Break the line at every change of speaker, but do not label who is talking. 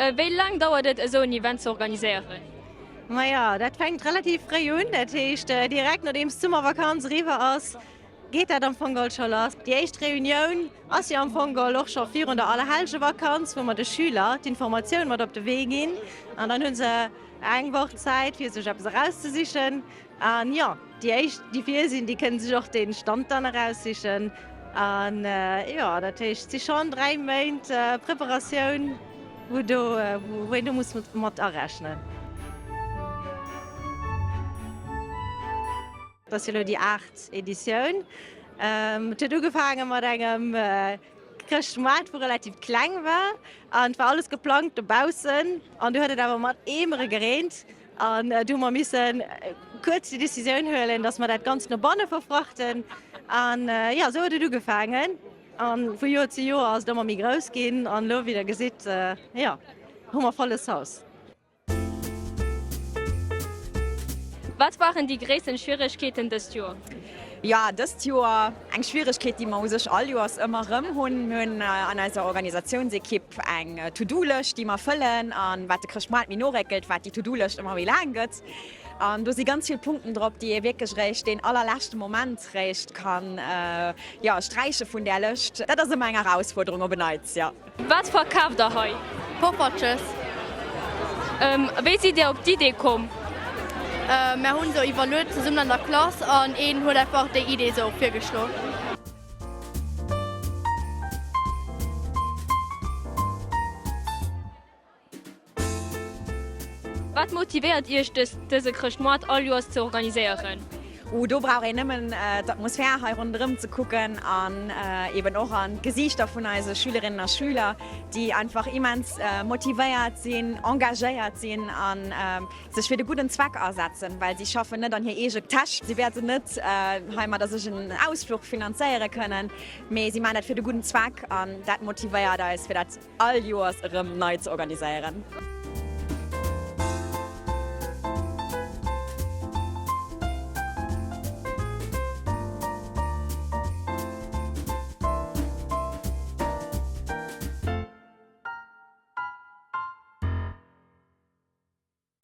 Wéi laang dauert et, esou en Event ze organiséieren?
Maja, dat fänkt relativ fréi un. Dat heescht, direkt nodeems d'Summervakanz eriwwer ass, geet dat am Fong geholl scho lass. Déi éischt Reunioun ass jo am Fong geholl och scho virun der Allerhellgevakanz, wou mer de Schüler d'Informatioun mat op de Wee ginn. An dann hu se eng Woch Zäit, fir sech eppes erauszesichen. An jo, déi éischt, déi vir sinn, déi kënnen sech och de Stand dann eraussichen. An jo, dat heescht, et si schonn 3 Méint Preparatioun, wou do, wou een do muss mat arechnen. Et ass jo elo déi 8. Editioun. Et huet ugefaange mat engem Chrëschtmoart, wou relativ kleng war an et war alles geplangt dobaussen an du huet et awer mat Eemere gereent an du hu mer misse kuerz déi Decisioun huelen, datt mer dat Ganzt no banne verfrachten an jo, esou huet et ugefaangen an vu Joer zu Joer ass et ëmmer méi grouss ginn an elo, wéi der gesitt, jo, hu mer volles Haus.
Wat waren déi gréissten Schwieregkeeten dëst Joer?
Jo, dëst Joer eng Schwieregkeet, déi mer u sech all Joers ëmmer erëm hunn. Mir hunn an eiser Organisatiounsekipp eng To-Do-Lëscht, déi mer fëllen. An wat de Chrëschtmoart méi no réckelt, wat déi To-Do-Lëscht ëmmer méi laang gëtt. An do si ganz vill Punkten drop, déi ee wierklech réischt deen allerleschte Moment réischt kann, jo, sträiche vun där Lëscht. Dat ass ëmmer eng Erausfuerderung op en Neits, jo.
Wat verkaaft der hei?
Poffertjes.
Wéi sidd dir op d'Idee komm?
Mär hunn sou iwwerluet zesummen an der Klass an een huet einfach déi Idee sou virgeschloen.
Wat motivéiert Iech dëse Chrëschtmoart all Joers ze organiséieren?
Ooh, do brauch een nëmmen d'Atmosphär hei ronderëm ze kucken an eben och an d'Gesiichter vun eise Schülerinnen a Schüler, déi einfach immens motivéiert sinn, engagéiert sinn a sech fir de gudden Zweck asetzen, well si schaffen net an hir eege Täsch. Si wäerten net heimadder sech en Ausfluch finanzéiere kënnen, mee si maachen dat fir de gudden Zweck an dat motivéiert eis fir dat all Joers erëm nei ze organiséieren.